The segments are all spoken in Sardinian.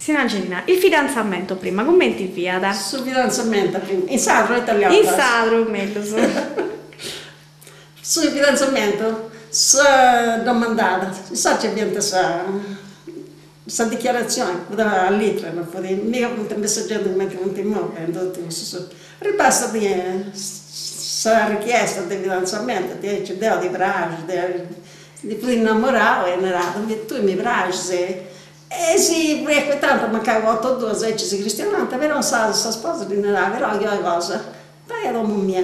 Signora Angelina, il fidanzamento prima cumenti fiat? Su fidanzamento prima, in sardu o italianu? In sardu mellus. Su fidanzamento, sa domandada, insaras nci fiant sa sa dichiarazioni, fut a litra, no fut, miga funt messaggendi cumenti funt imoi, faint totu cussus. Arribàt sa dì sa richiesta de fidanzamento, diaici, deu ti praxu, deu, si ndi fut innamorau e narat, tui mi praxis E si frecuentànt mancai u' 'orta o duas aici si chistionànt, però sa sa sposa ddi naràt, però chi una cosa, bai a domu mia,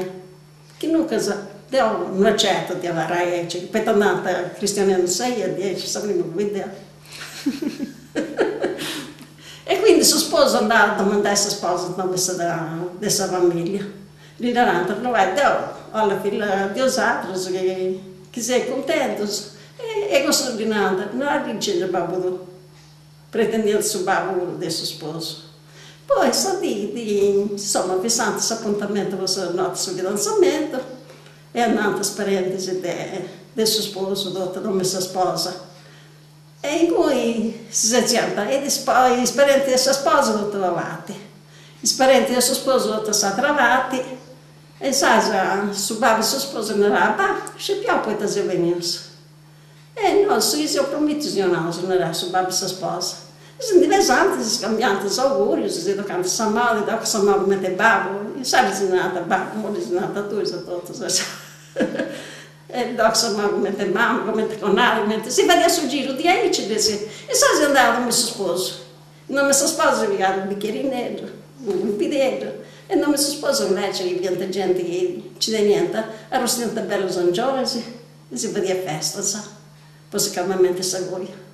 chi nuncas deu no accetto de abarrai aici, poita andànt chistionendi in sa 'ia diaici sa prima fui deu. E quindi su sposu andat a domandai sa sposa in domu de sa familia, ddi narànt, no deu 'ollu filla de 'osatrus chi chi seis cuntentus E cussus ddi nant, no arricit babbu tuu, pretendiant su babbu puru de su sposu. Poi sa dì di, insoma, fissant s'apuntamentu po sa noti 'e su fidanzamentu e andant is parentis de de su sposu totu a domu 'e sa sposa. E ingui si setziant is is parentis de sa sposa totu a una parti, is parentis de su sposu totu a s'atera parti E insaras su babbu 'e su sposu narat, Bah, scepiau poita seis benius. E nosu su chi seus promitius ddi 'onaus, narat su babbu 'e sa sposa. E si ndi pesant, si scambiant is augurius, si tocant sa manu, ti tocat sa manu cumenti babbu, insaras si narant babbu, imoi ddis narant tuis a totus. E ti tocat sa manu cumenti mama, cumenti connadu, cumenti, si fadiat su giru diaici de si. Insaras si andat a domu 'e su sposu In domu 'e sa sposa si pigat unu bicherineddu, unu bideddu, e in domu 'e su sposu invece chi fiant genti chi nci teniant, arrustiant bellus angionis e si fadiat festa, po su cambiamentu 'e sa coja.